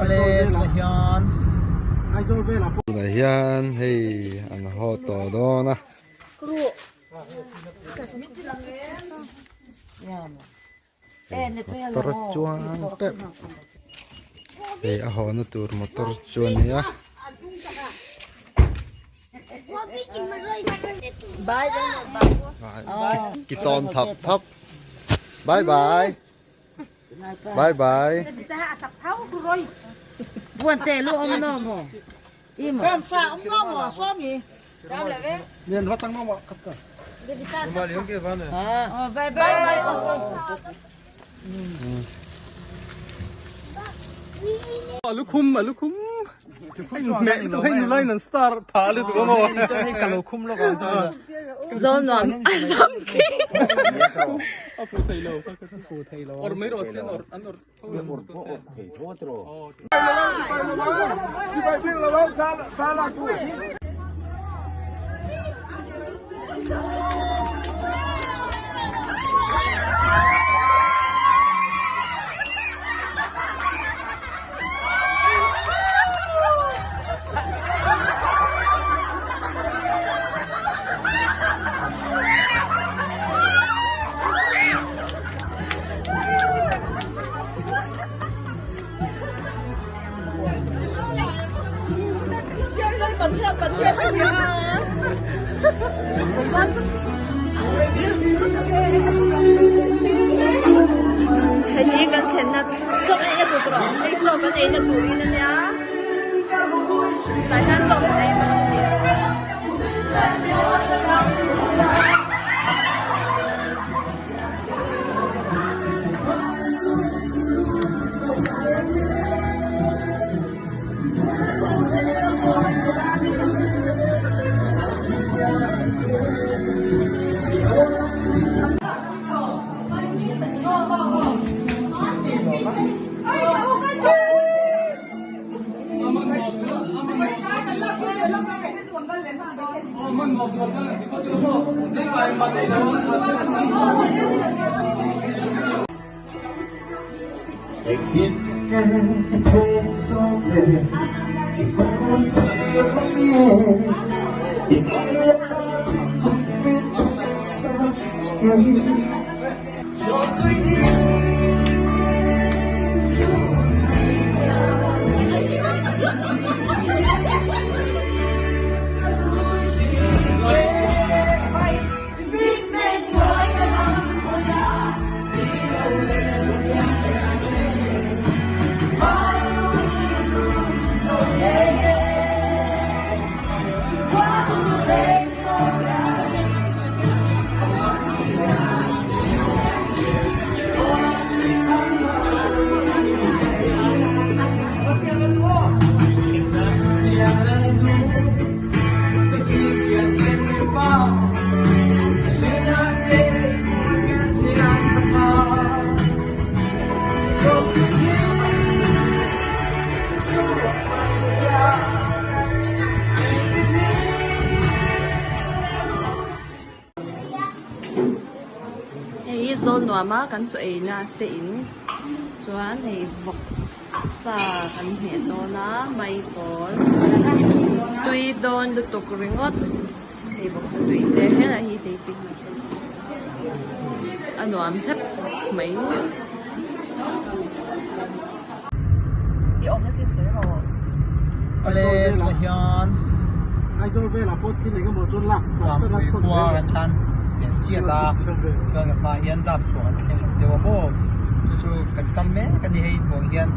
Ale tunah hian Tunah hian hei an haw tawh dawn a. Motor chuan tep hei a haw na tur motor chu a nia. Ki tawn thap thap bye bye bye bye. Lukhum a lukhum hei hei nula in an star phah lutuk a maw hei ka lo khum lawk ang chuan Zawlnuam a zam khi a fu thei lo a fu thei lo or mai rawh se an or an or Hei hi kan thlenna chaw kan eina tur tawh hei chaw kan eina tur in ania tlai hian chaw kan ei dawn a ni. Hei hi zawl nuam a kan chaw ei na te in chuan hei vawksa kan hmeh dawn a maipawl tui dawn lutuk ringawt hei vawksa tui te helai hi tei pik na chu a nuam hlep mai. Ale tunah hian Rampui khua kan tlan lian chiat a chuan ka hmaah hian dap chhuah kan thleng lo deuh a maw chu chu kan kal mek a ni hei hmuh ang hian.